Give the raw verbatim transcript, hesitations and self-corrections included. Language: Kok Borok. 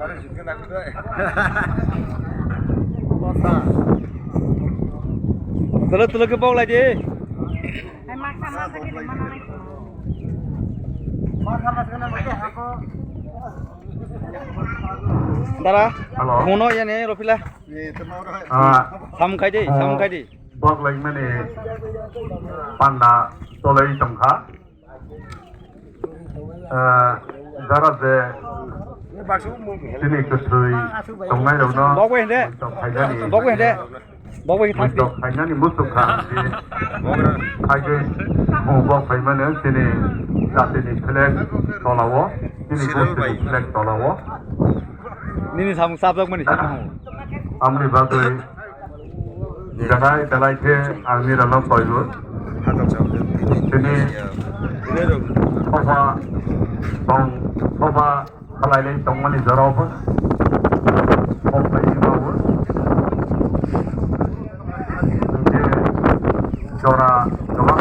Tolo tolo ke bok lai di. Dara, Hello. Mono ya ne rofila. Ah, Sam khai di, sam khai di. Bok lai mani panda tolai tongkha. Ah, dara je tini kwthwi tongnai rokno Bok bai hende. Bok bai hende. Bok bai thang. Bok phainani muchung kha. Phaigwi bok phaimano chini jatini flag tolao, chini gostini flag tolao. Nini samung sabjak mani samung. Amni bagwi belai belai khe ang nirano koibo. Chini soba tong soba Khalai lai tongmani jorao bo. Bo khlai di babu. Hingke jora gabang